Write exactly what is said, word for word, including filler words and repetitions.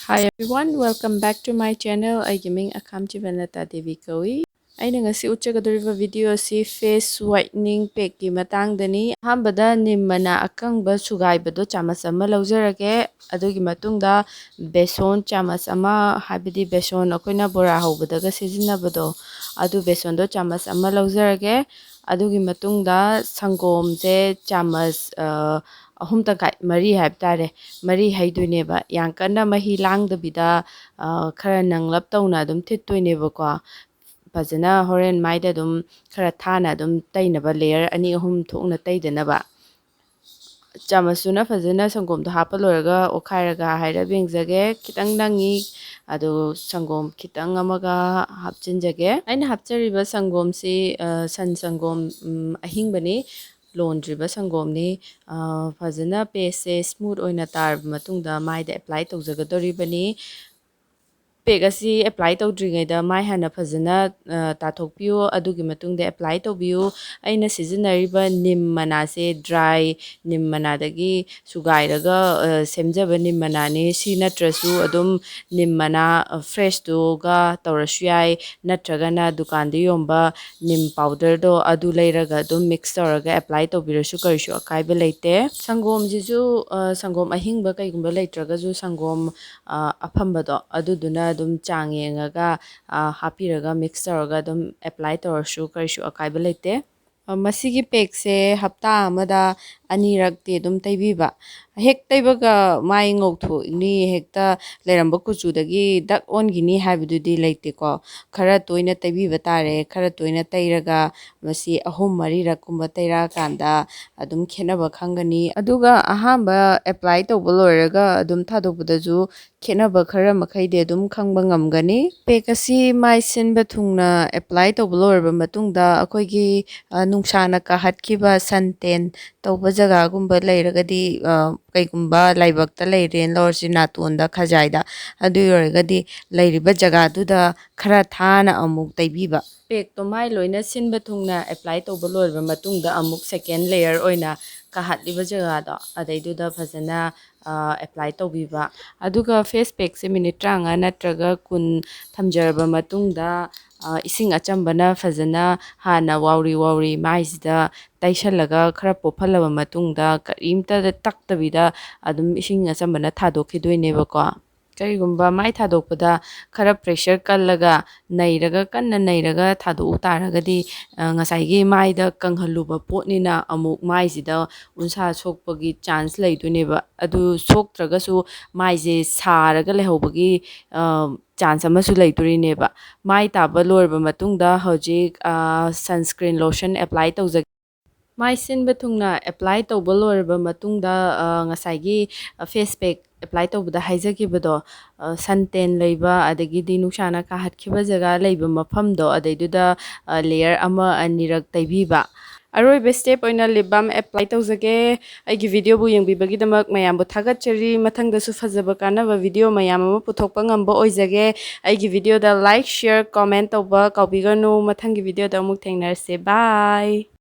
Hi everyone, welcome back to my channel. ꯑꯩꯒꯤ ꯃꯤꯡ ꯑꯈꯥꯝ ꯆꯤꯕꯂꯇꯥ ꯗꯦꯕꯤ ꯀꯧꯏ꯫ ꯑꯩꯅ ꯉꯁꯤ ꯎꯠꯆꯒꯗꯧꯔꯤꯕ video ꯑꯁꯤ face whitening packꯀꯤ ꯃꯇꯥꯡꯗꯅꯤ꯫ ꯑꯍꯥꯟꯕꯗ ꯅꯤꯝ ꯃꯅꯥ ꯑꯀꯪꯕ ꯁꯨꯒꯥꯏꯕꯗꯣ ꯆꯥꯃꯁ ꯑꯃ ꯂꯧꯖꯔꯒꯦ꯫ ꯑꯗꯨꯒꯤ ꯃꯇꯨꯡꯗ ꯕꯦꯁꯣꯟ ꯆꯥꯃꯁ ꯑꯃ, ꯍꯥꯏꯕꯗꯤ ꯕꯦꯁꯣꯟ ꯑꯩꯈꯣꯏꯅ ꯕꯣꯔꯥ ꯍꯧꯕꯗꯒ ꯁꯤꯖꯤꯟꯅꯕꯗꯣ, ꯑꯗꯨ ꯕꯦꯁꯣꯟꯗꯣ ꯆꯥꯃꯁ ꯑꯃ ꯂꯧꯖꯔꯒꯦ꯫ ꯑꯗꯨꯒꯤ ꯃꯇꯨꯡꯗ ꯁꯪꯒꯣꯝꯁꯦ ꯆꯥꯃꯁ, ꯑ, ꯑꯍꯨꯝ ꯇꯪꯈꯥꯏ, ꯃꯔꯤ ꯍꯥꯏꯕ ꯇꯥꯔꯦ, ꯃꯔꯤ ꯍꯩꯗꯣꯏꯅꯦꯕ꯫ ꯌꯥꯝ ꯀꯟꯅ ꯃꯍꯤ ꯂꯥꯡꯗꯕꯤꯗ, ꯑ, ꯈꯔ ꯅꯪꯂꯞ ꯇꯧꯅ ꯑꯗꯨꯝ ꯊꯤꯠꯇꯣꯏꯅꯦꯕꯀꯣ꯫ ꯐꯖꯅ ꯍꯣꯔꯦꯟ ꯃꯥꯏꯗ ꯑꯗꯨꯝ ꯈꯔ ꯊꯥꯅ ꯑꯗꯨꯝ ꯇꯩꯅꯕ, layer ꯑꯅꯤ ꯑꯍꯨꯝ ꯊꯣꯛꯅ ꯇꯩꯗꯅꯕ꯫ ꯆꯥꯃꯁꯇꯨꯅ ꯐꯖꯅ ꯁꯪꯒꯣꯝꯗꯣ ꯍꯥꯞꯄ ꯂꯣꯏꯔꯒ ꯑꯣꯠꯈꯥꯏꯔꯒ ꯍꯥꯏꯔꯞ ꯌꯦꯡꯖꯒꯦ꯫ ꯈꯤꯇꯪ ꯅꯪꯉꯤ, ꯑꯗꯨ ꯁꯪꯒꯣꯝ ꯈꯤꯇꯪ ꯑꯃꯒ ꯍꯥꯞꯆꯤꯟꯖꯒꯦ꯫ ꯑꯩꯅ ꯍꯥꯞꯆꯔꯤꯕ ꯁꯪꯒꯣꯝꯁꯤ, ꯑ, ꯁꯟ ꯁꯪꯒꯣꯝ, ꯎꯝ, ꯑꯍꯤꯡꯕꯅꯤ, ꯂꯣꯟꯗ꯭ꯔꯤꯕ ꯁꯪꯒꯣꯝꯅꯤ꯫ ꯑ, ꯐꯖꯅ pasteꯁꯦ smooth ꯑꯣꯏꯅ ꯇꯥꯔꯕ ꯃꯇꯨꯡꯗ ꯃꯥꯏꯗ apply ꯇꯧꯖꯒꯗꯧꯔꯤꯕꯅꯤ꯫ Pack ꯑꯁꯤ apply ꯇꯧꯗ꯭ꯔꯤꯉꯩꯗ ꯃꯥꯏ ꯍꯥꯟꯅ ꯐꯖꯅ, ꯑ, ꯇꯥꯊꯣꯛꯄꯤꯌꯨ꯫ ꯑꯗꯨꯒꯤ ꯃꯇꯨꯡꯗ apply ꯇꯧꯕꯤꯌꯨ꯫ ꯑꯩꯅ ꯁꯤꯖꯤꯟꯅꯔꯤꯕ ꯅꯤꯝ ꯃꯅꯥꯁꯦ dry ꯅꯤꯝ ꯃꯅꯥꯗꯒꯤ ꯁꯨꯒꯥꯏꯔꯒ, ꯑ, ꯁꯦꯝꯖꯕ ꯅꯤꯝ ꯃꯅꯥꯅꯤ꯫ ꯁꯤ ꯅꯠꯇ꯭ꯔꯁꯨ ꯑꯗꯨꯝ ꯅꯤꯝ ꯃꯅꯥ, ꯑ, freshꯇꯨꯒ ꯇꯧꯔꯁꯨ ꯌꯥꯏ, ꯅꯠꯇ꯭ꯔꯒꯅ ꯗꯨꯀꯥꯟꯗ ꯌꯣꯟꯕ ꯅꯤꯝ powderꯗꯣ ꯑꯗꯨ ꯂꯩꯔꯒ ꯑꯗꯨꯝ mix ꯇꯧꯔꯒ apply ꯇꯧꯕꯤꯔꯁꯨ ꯀꯔꯤꯁꯨ ꯑꯀꯥꯏꯕ ꯂꯩꯇꯦ꯫ ꯁꯪꯒꯣꯝꯁꯤꯁꯨ, ꯑ, ꯁꯪꯒꯣꯝ ꯑꯍꯤꯡꯕ ꯀꯩꯒꯨꯝꯕ ꯂꯩꯇ꯭ꯔꯒꯁꯨ ꯁꯪꯒꯣꯝ, ꯑ, ꯑꯐꯝꯕꯗꯣ ꯑꯗꯨꯗꯨꯅ ꯑꯗꯨꯝ ꯆꯥꯡ ꯌꯦꯡꯉꯒ, ꯑ, ꯍꯥꯞꯄꯤꯔꯒ mix ꯇꯧꯔꯒ ꯑꯗꯨꯝ apply ꯇꯧꯔꯁꯨ ꯀꯔꯤꯁꯨ ꯑꯀꯥꯏꯕ ꯂꯩꯇꯦ꯫ ꯑ, ꯃꯁꯤꯒꯤ packꯁꯦ ꯍꯞꯇꯥ ꯑꯃꯗ ꯑꯅꯤꯔꯛꯇꯤ ꯑꯗꯨꯝ ꯇꯩꯕꯤꯕ꯫ ꯍꯦꯛ ꯇꯩꯕꯒ ꯃꯥꯏ ꯉꯧꯊꯣꯛꯅꯤ, ꯍꯦꯛꯇ ꯂꯩꯔꯝꯕ ꯀꯨꯆꯨꯗꯒꯤ dark ꯑꯣꯟꯈꯤꯅꯤ ꯍꯥꯏꯕꯗꯨꯗꯤ ꯂꯩꯇꯦꯀꯣ꯫ ꯈꯔ ꯇꯣꯏꯅ ꯇꯩꯕꯤꯕ ꯇꯥꯔꯦ꯫ ꯈꯔ ꯇꯣꯏꯅ ꯇꯩꯔꯒ ꯃꯁꯤ ꯑꯍꯨꯝ ꯃꯔꯤꯔꯛꯀꯨꯝꯕ ꯇꯩꯔꯛꯑꯀꯥꯟꯗ ꯑꯗꯨꯝ ꯈꯦꯠꯅꯕ ꯈꯪꯒꯅꯤ꯫ ꯑꯗꯨꯒ ꯑꯍꯥꯟꯕ apply ꯇꯧꯕ ꯂꯣꯏꯔꯒ ꯑꯗꯨꯝ ꯊꯥꯗꯣꯛꯄꯗꯁꯨ ꯈꯦꯠꯅꯕ ꯈꯔ ꯃꯈꯩꯗꯤ ꯑꯗꯨꯝ ꯈꯪꯕ ꯉꯝꯒꯅꯤ꯫ Pack ꯑꯁꯤ ꯃꯥꯏ ꯁꯤꯟꯕ ꯊꯨꯡꯅ apply ꯇꯧꯕ ꯂꯣꯏꯔꯕ ꯃꯇꯨꯡꯗ ꯑꯩꯈꯣꯏꯒꯤ, ꯑ, ꯅꯨꯡꯁꯥꯅ ꯀꯥꯍꯠꯈꯤꯕ sun tan ꯇꯧꯕ ꯖꯒꯥꯒꯨꯝꯕ ꯂꯩꯔꯒꯗꯤ, ꯑ, ꯀꯩꯒꯨꯝꯕ ꯂꯥꯏꯕꯛꯇ ꯂꯩꯔꯦꯅ ꯂꯧꯔꯁꯤ, ꯅꯥꯇꯣꯟꯗ, ꯈꯖꯥꯏꯗ, ꯑꯗꯨ ꯑꯣꯏꯔꯒꯗꯤ ꯂꯩꯔꯤꯕ ꯖꯒꯥꯗꯨꯗ ꯈꯔ ꯊꯥꯅ ꯑꯃꯨꯛ ꯇꯩꯕꯤꯕ꯫ Packꯇꯣ ꯃꯥꯏ ꯂꯣꯏꯅ ꯁꯤꯟꯕ ꯊꯨꯡꯅ apply ꯇꯧꯕ ꯂꯣꯏꯔꯕ ꯃꯇꯨꯡꯗ ꯑꯃꯨꯛ second layer ꯑꯣꯏꯅ ꯀꯥꯍꯠꯂꯤꯕ ꯖꯒꯥꯗꯣ ꯑꯗꯩꯗꯨꯗ ꯐꯖꯅ ꯑꯦꯄ꯭ꯂꯥꯏ ꯇꯧꯕꯤꯕ꯫ ꯑꯗꯨꯒ ꯐꯦꯁ ꯄꯦꯛꯁꯦ ꯃꯤꯅꯤꯠ ꯇꯔꯥꯃꯉꯥ ꯅꯠꯇ꯭ꯔꯒ ꯀꯨꯟ ꯊꯝꯖꯔꯕ ꯃꯇꯨꯡꯗ, ꯑ, ꯏꯁꯤꯡ ꯑꯆꯝꯕꯅ ꯐꯖꯅ ꯍꯥꯟꯅ ꯋꯥꯎꯔꯤ ꯋꯥꯎꯔꯤ ꯃꯥꯏꯁꯤꯗ ꯇꯩꯁꯜꯂꯒ ꯈꯔ ꯄꯣꯞꯍꯜꯂꯕ ꯃꯇꯨꯡꯗ, ꯀꯔꯤꯝꯇ ꯇꯛꯇꯕꯤꯗ ꯑꯗꯨꯝ ꯏꯁꯤꯡ ꯑꯆꯝꯕꯅ ꯊꯥꯗꯣꯛꯈꯤꯗꯣꯏꯅꯦꯕꯀꯣ꯫ ꯀꯔꯤꯒꯨꯝꯕ ꯃꯥꯏ ꯊꯥꯗꯣꯛꯄꯗ ꯈꯔ ꯄ꯭ꯔꯦꯁꯔ ꯀꯜꯂꯒ ꯅꯩꯔꯒ, ꯀꯟꯅ ꯅꯩꯔꯒ ꯊꯥꯗꯣꯛꯎ ꯇꯥꯔꯒꯗꯤ, ꯑ, ꯉꯁꯥꯏꯒꯤ ꯃꯥꯏꯗ ꯀꯪꯍꯜꯂꯨꯕ ꯄꯣꯠꯅꯤꯅ ꯑꯃꯨꯛ ꯃꯥꯏꯁꯤꯗ ꯎꯟꯁꯥ ꯁꯣꯛꯄꯒꯤ ꯆꯥꯟꯁ ꯂꯩꯗꯣꯏꯅꯦꯕ꯫ ꯑꯗꯨ ꯁꯣꯛꯇ꯭ꯔꯒꯁꯨ ꯃꯥꯏꯁꯦ ꯁꯥꯔꯒ ꯂꯩꯍꯧꯕꯒꯤ, ꯑ, ꯆꯥꯟꯁ ꯑꯃꯁꯨ ꯂꯩꯗꯣꯔꯤꯅꯦꯕ꯫ ꯃꯥꯏ ꯇꯥꯕ ꯂꯣꯏꯔꯕ ꯃꯇꯨꯡꯗ ꯍꯧꯖꯤꯛ, ꯑ, ꯁꯟꯁꯀ꯭ꯔꯤꯟ ꯂꯣꯁꯟ ꯑꯦꯄ꯭ꯂꯥꯏ ꯇꯧꯖꯒꯦ꯫ ꯃꯥꯏ ꯁꯤꯟꯕ ꯊꯨꯡꯅ ꯑꯦꯄ꯭ꯂꯥꯏ ꯇꯧꯕ ꯂꯣꯏꯔꯕ ꯃꯇꯨꯡꯗ, ꯑ, ꯉꯁꯥꯏꯒꯤ, ꯑ, ꯐꯦꯁ ꯄꯦꯛ ꯑꯦꯄ꯭ꯂꯥꯏ ꯇꯧꯕꯗ ꯍꯥꯏꯖꯈꯤꯕꯗꯣ, ꯑ, ꯁꯟ ꯇꯦꯟ ꯂꯩꯕ, ꯑꯗꯒꯤꯗꯤ ꯅꯨꯡꯁꯥꯅ ꯀꯥꯍꯠꯈꯤꯕ ꯖꯒꯥ ꯂꯩꯕ ꯃꯐꯝꯗꯣ, ꯑꯗꯩꯗꯨꯗ, ꯑ, ꯂꯦꯌꯔ ꯑꯃ ꯑꯅꯤꯔꯛ ꯇꯩꯕꯤꯕ꯫ ꯑꯔꯣꯏꯕ ꯁ꯭ꯇꯦꯞ ꯑꯣꯏꯅ ꯂꯤꯞ ꯕꯥꯝ ꯑꯦꯄ꯭ꯂꯥꯏ ꯇꯧꯖꯒꯦ꯫ ꯑꯩꯒꯤ ꯚꯤꯗꯤꯑꯣꯕꯨ ꯌꯦꯡꯕꯤꯕꯒꯤꯗꯃꯛ ꯃꯌꯥꯝꯕꯨ ꯊꯥꯒꯠꯆꯔꯤ꯫ ꯃꯊꯪꯗꯁꯨ ꯐꯖꯕ ꯀꯥꯟꯅꯕ ꯚꯤꯗꯤꯑꯣ ꯃꯌꯥꯝ ꯑꯃ ꯄꯨꯊꯣꯛꯄ ꯉꯝꯕ ꯑꯣꯏꯖꯒꯦ꯫ ꯑꯩꯒꯤ ꯚꯤꯗꯤꯑꯣꯗ ꯂꯥꯏꯛ, ꯁꯤꯌꯔ, ꯀꯣꯃꯦꯟ ꯇꯧꯕ ꯀꯥꯎꯕꯤꯒꯅꯨ꯫ ꯃꯊꯪꯒꯤ ꯚꯤꯗꯤꯑꯣꯗ ꯑꯃꯨꯛ ꯊꯦꯡꯅꯔꯁꯦ꯫ ꯕꯥꯏ꯫